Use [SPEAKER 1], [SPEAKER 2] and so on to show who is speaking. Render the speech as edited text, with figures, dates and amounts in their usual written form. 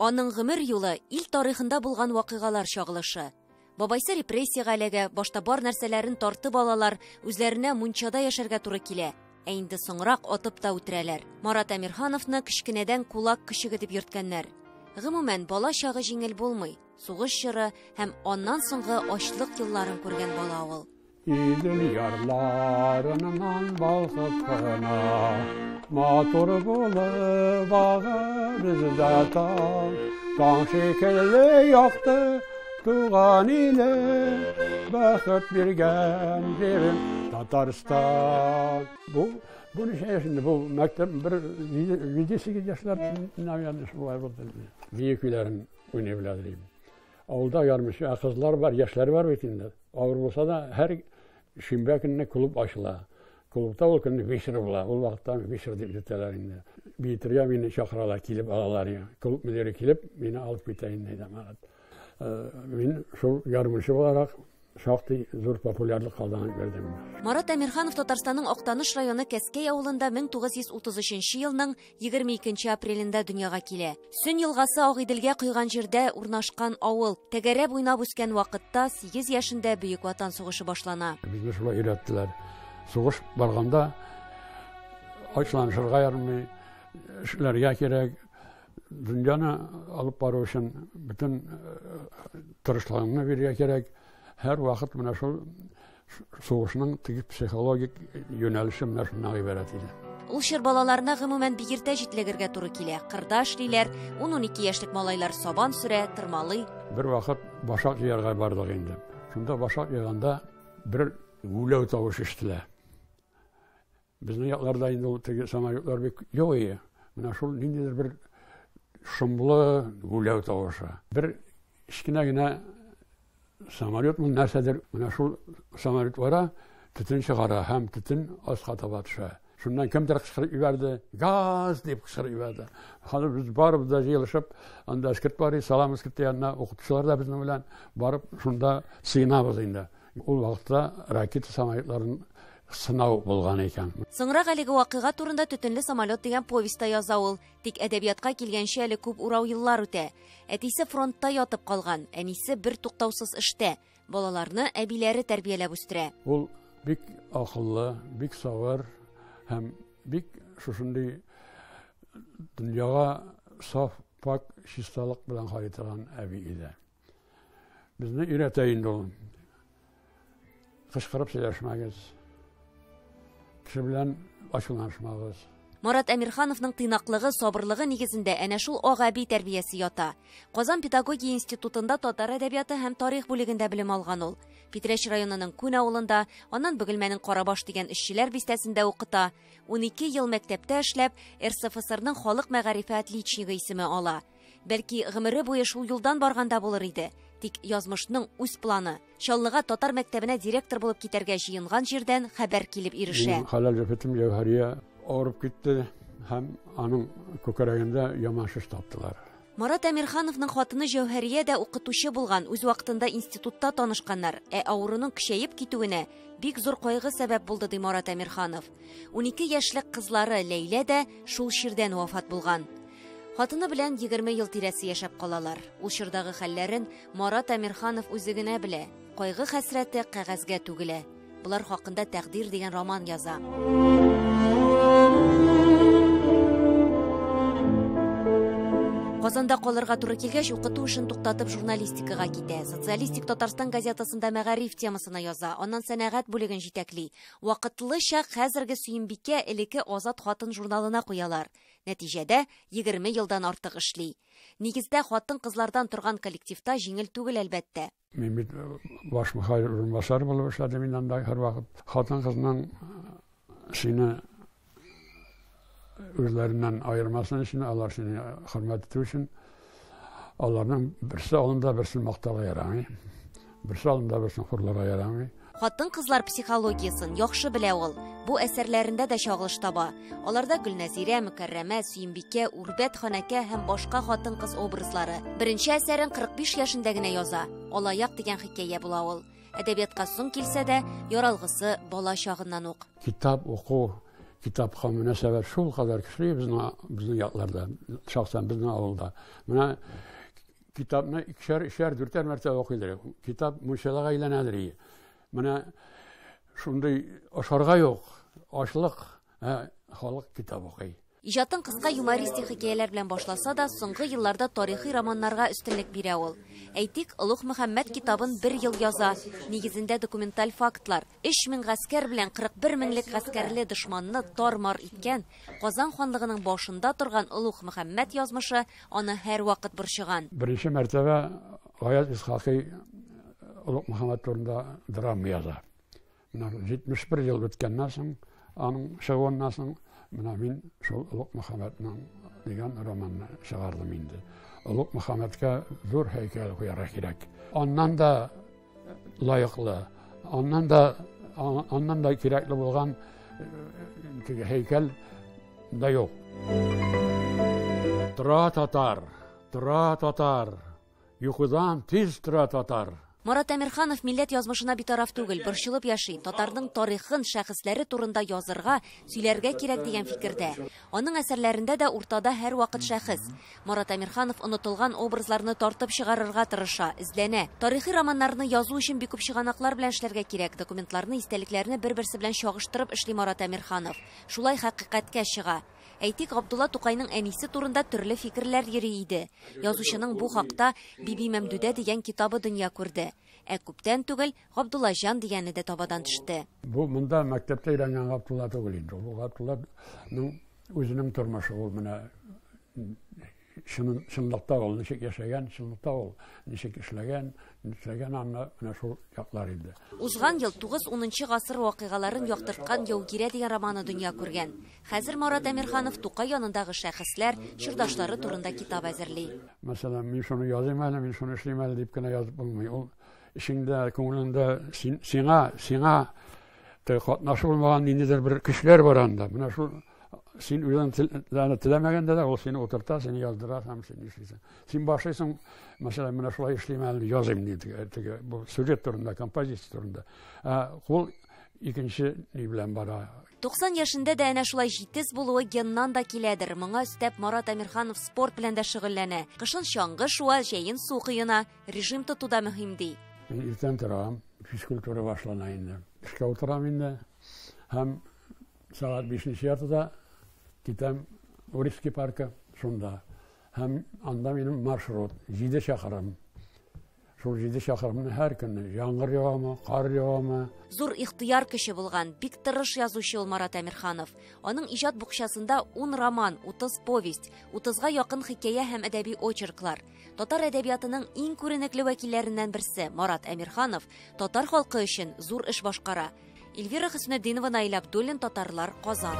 [SPEAKER 1] Аның гомер юлы ил тарихында булган вакыйгалар чагылышы. Бабайсы репрессиягә эләгә, башта бар нәрсәләрен тартып алалар, үзләренә мунчада яшәргә туры килә. Ә инде соңрак атып та үтерәләр. Марат Әмирхановны кечкенәдән кулак көчеге дип йөрткәннәр. Гомумән, бала чагы җиңел булмый. Сугыш чоры һәм аннан соңгы ачлык елларын күргән бала ул.
[SPEAKER 2] Идел ярларыннан балкып кына, матур булып ага бездә таң, таң шикелле якты туган иле, бәхет биргән җирем Татарстан. Бу ничә яшендә? Бу мәктәп бер 7-8 яшьләр, наверное, шулай булды. Бию көйләрен уйный белә дим. Авылда ярмыш, кызлар бар, яшьләр бар бит инде. Авыр булса да, һәр шимбә көнне клуб ачыла. Клубта ул көнне вечер була. Ул вакытта вечер дип йөртәләр инде. Биетергә мине чакыралар, килеп алалар. Клуб мөдире килеп, мине алып китә инде, Марат. Мин шул ярмышы буларак шактый зур популярлык казанып бердем.
[SPEAKER 1] Марат Әмирханов Татарстанның Актаныш районы Кәскәй авылында 1933 елның 22 апрелендә дөньяга килә. Сөн елгасы Агыйделгә койган җирдә урнашкан авыл. Тәгәрәп уйнап үскән вакытта 8 яшендә Бөек Ватан сугышы башлана.
[SPEAKER 2] Безне шулай өйрәттеләр. Сугыш барганда ачланышырга ярамый, эшләргә кирәк. Дөньяны алып бару өчен бөтен тырышлыгыңны бирергә кирәк. Һәр вакыт менә шул сугышның теге психологик юнәлеше менә шуннан гыйбарәт иде.
[SPEAKER 1] Ул чор балаларына гомумән бик иртә җитлегергә туры килә. Кырда эшлиләр, 10-12 яшьлек малайлар сабан сөрә, тырмалый.
[SPEAKER 2] Бер вакыт башак җыярга бардык инде. Шунда башак җыйганда бер гүләү тавыш ишетелә. Безнең якларда инде ул теге самолетлар бик юк иде. Менә шул ниндидер бер шомлы гүләү тавышы. Бер кечкенә генә самолет ул нәрсәдер, менә шул самолет бара, төтен чыгара һәм төтен аска таба төшә. Шуннан кемдер кычкырып җибәрде, газ дип кычкырып җибәрде. Хәзер без барыбыз да җыелышып, анда эскерт бар иде, салам эскерте янына, укытучылар да безнең белән барып шунда сыенабыз инде. Ул вакытта ракета самолетларын сынау булган икән.
[SPEAKER 1] Соңрак әлеге вакыйга турында Төтенле самолет дигән повесть та яза ул. Тик әдәбиятка килгәнче әле күп урау еллар үтә. Әтисе фронтта ятып калган, әнисе бер туктаусыз эштә. Балаларны әбиләре тәрбияләп үстерә.
[SPEAKER 2] Ул бик акыллы, бик сабыр һәм бик шушындый дөньяга саф, пак чисталык белән карый торган әби иде. Безне өйрәтә инде ул. Кычкырып сөйләшмәгез. Кеше белән ачуланышмагыз.
[SPEAKER 1] Марат Әмирхановның тыйнаклыгы, сабырлыгы нигезендә әнә шул ак әби тәрбиясе ята. Казан педагогия институтында татар әдәбияты һәм тарих бүлегендә белем алган ул. Питрәч районының Күн авылында, аннан Бөгелмәнең Карабаш дигән эшчеләр бистәсендә укыта. 12 ел мәктәптә эшләп, РСФСРның халык мәгарифе отличнигы исеме ала. Бәлки гомере буе шул юлдан барганда булыр иде. Тик язмышның үз планы. Чаллыга татар мәктәбенә директор булып китәргә җыенган җирдән хәбәр килеп ирешә.
[SPEAKER 2] Минем хәләл җефетем Җәүһәрия авырып китте һәм аның күкрәгендә яман шеш таптылар.
[SPEAKER 1] Марат Әмирхановның хатыны Җәүһәрия дә укытучы булган, үз вакытында институтта танышканнар. Ә авыруның көчәеп китүенә бик зур кайгы сәбәп булды, ди Марат Әмирханов. 12 яшьлек кызлары Ләйлә дә шул чирдән вафат булган. Хатыны белән 20 ел тирәсе яшәп калалар. Ул чордагы хәлләрен Марат Әмирханов үзе генә белә. Кайгы хәсрәте кәгазьгә түгелә. Булар хакында Тәкъдир дигән роман яза. Казанда калырга туры килгәч, укыту эшен туктатып журналистикага китә. Социалистик Татарстан газетасында мәгариф темасына яза, аннан сәнәгать бүлеген җитәкли. Вакытлыча хәзерге Сөембикә элекке Азат хатын журналына куялар. Нәтиҗәдә 20 елдан артык эшли. Нигездә хатын-кызлардан торган коллективта җиңел түгел әлбәттә.
[SPEAKER 2] Мин бит баш мөхәррир урынбасары булып эшләдем инде анда һәрвакыт. Хатын-кызның сине үзләреннән аермасын өчен, алар сине хөрмәт итү өчен, аларның берсе алдында берсен мактарга ярамый, берсе алдында берсен хурларга ярамый.
[SPEAKER 1] Хатын-кызлар психологиясын яхшы белә ул. Бу әсәрләрендә дә чагылыш таба. Аларда Гөлнәзирә, Мөкәррәмә, Сөембикә, Үрбәт ханәкә һәм башка хатын-кыз образлары. Беренче әсәрен 45 яшендә генә яза. Алаяк дигән хикәя була ул. Әдәбиятка соң килсә дә, яралгысы бала чагыннан ук.
[SPEAKER 2] Китап уку, Китапка мөнәсәбәт шул кадәр көчле безнең якларда, шәхсән безнең авылда. Менә китапны икешәр, өчәр, дүртәр мәртәбә укыйлар. Китап мунчалага әйләнәдер. Менә шундый ашарга юк, ачлык, халык китап укый.
[SPEAKER 1] Иҗатын кыска юмористик хикәяләр белән башласа да, соңгы елларда тарихи романнарга өстенлек бирә ул. Әйтик, Олуг Мөхәммәд китабын бер ел яза. Нигезендә документаль фактлар. 3000 гаскәр белән 41 меңлек гаскәрле дошманны тар-мар иткән Казан ханлыгының башында торган Олуг Мөхәммәд язмышы аны һәрвакыт борчыган.
[SPEAKER 2] Беренче мәртәбә Гаяз Исхакый Олуг Мөхәммәд турында драма яза. Менә 71 ел үткәннән соң, аның чыгуыннан соң, менә мин шул Олуг Мөхәммәднең дигән романны чыгардым инде. Олуг Мөхәммәдкә зур һәйкәл куярга кирәк. Аннан да лаеклы, аннан да кирәкле булган теге һәйкәл дә юк. Тора татар, тора татар, йокыдан тиз тора татар.
[SPEAKER 1] Марат Әмирханов милләт язмышына битараф түгел, борчылып яши. Татарның тарихын, шәхесләре турында язырга, сөйләргә кирәк дигән фикердә. Аның әсәрләрендә дә уртада һәрвакыт шәхес. Марат Әмирханов онытылган образларны тартып чыгарырга тырыша, эзләнә. Тарихи романнарны язу өчен бик күп чыганаклар белән эшләргә кирәк. Документларны, истәлекләрне бер-берсе белән чагыштырып эшли Марат Әмирханов. Шулай хакыйкатькә чыга. Әйтик, Габдулла Тукайның әнисе турында төрле фикерләр йөри иде. Язучының бу хакта Биби Мәмдүдә дигән китабы дөнья күрде. Ә күптән түгел Габдуллаҗан дигәне дә табадан төште.
[SPEAKER 2] Бу монда мәктәптә өйрәнгән Габдулла түгел инде. Бу Габдулланың үзенең тормышы ул менә чынлыкта ул ничек яшәгән, чынлыкта ул ничек эшләгән, нишләгән аны менә шул яклар инде.
[SPEAKER 1] Узган ел 9-10 гасыр вакыйгаларын яктырткан Яугирә дигән романы дөнья күргән. Хәзер Марат Әмирханов Тукай янындагы шәхесләр, чордашлары турында китап әзерли.
[SPEAKER 2] Мәсәлән, мин шуны языйм әле, мин шуны эшлим әле дип кенә язып булмый. Ул эчеңдә, күңелеңдә сиңа катнашы булмаган ниндидер бер көчләр бар анда. Менә шул син үзең теләмәгәндә дә ул сине утырта, сине яздыра һәм син эшлисең. Син башлыйсың, мәсәлән, менә шулай эшлим әле, языйм дип, бу сюжет турында, композиция турында. Ә кул икенче ни белән бара.
[SPEAKER 1] 90 яшендә дә әнә шулай җитез булуы геннан да киләдер. Моңа өстәп Марат Әмирханов спорт белән дә шөгыльләнә. Кышын чаңгы шуа, җәен су коена. Режим тоту да мөһим ди.
[SPEAKER 2] Мин иртән торам, физкультура башлана инде. Эшкә утырам инде. Һәм сәгать 5:30 китәм Уральский паркы шунда. Һәм анда минем маршрут 7 чакрым. Шул 7 чакрымны һәр көнне яңгыр явамы, кар явамы.
[SPEAKER 1] Зур ихтыяр көче булган, бик тырыш язучы ул Марат Әмирханов. Аның иҗат букчасында 10 роман, 30 повесть, 30га якын хикәя һәм әдәби очерклар. Татар әдәбиятының иң күренекле вәкилләреннән берсе Марат Әмирханов татар халкы өчен зур эш башкара. Эльвира Хөснетдинова, Наил Абдуллин, Татарлар, Казан.